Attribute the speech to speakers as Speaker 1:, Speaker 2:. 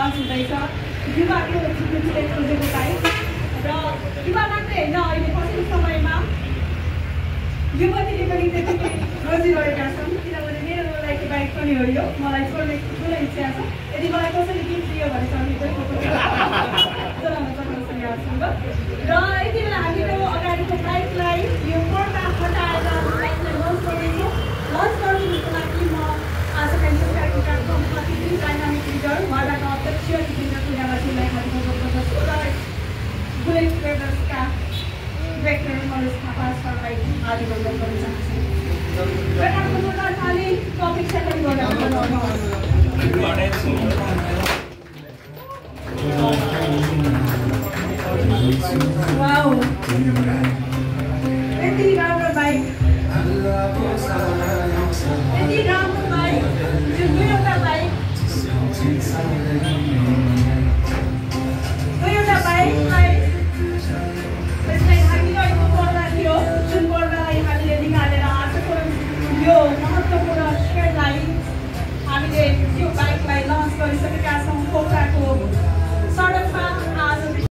Speaker 1: lunch हुँदैछ युवाको जुन खोजेको बाइक र युवा मात्रै होइन अहिले पछिल्लो समयमा युवतीले पनि त्यतिकै रोजिरहेका छन् किनभने मेरो लागि बाइक पनि हो यो मलाई छोड्ने ठुलो इच्छा छ यदि मलाई कसैले गिफ्ट दियो भने चाहिँ चलाउन सक्नुहुन्छ यहाँसँग र यति बेला हामीको अगाडिको बाइकलाई यो पर्दा हटाएर बाइकलाई लन्च गर्दैछौँ लन्च गर्नुको लागि म आजका संस्कारको कार्यक्रमको अतिथि डाइनामिक लिडर वार्डाका अध्यक्ष जितेन्द्र पुण्यावासीलाई हार्दिक स्वागत गर्दछु र बुलेट ट्रेडर्सका डाइरेक्टर मनोज थापा सरलाई हार्दिक स्वागत गर्न चाहन्छु र आफ्नो खाली टपिक सेलेक्ट वाउ यति राम्रो बाइक यति राम्रो बाइक यो दुईवटा बाइक बाइकलाई त्यसलाई हामीले अहिले पर्दा थियो जुन पर्दालाई हामीले निकालेर आजको यो महत्त्वपूर्ण क्षणलाई हामीले त्यो बाइक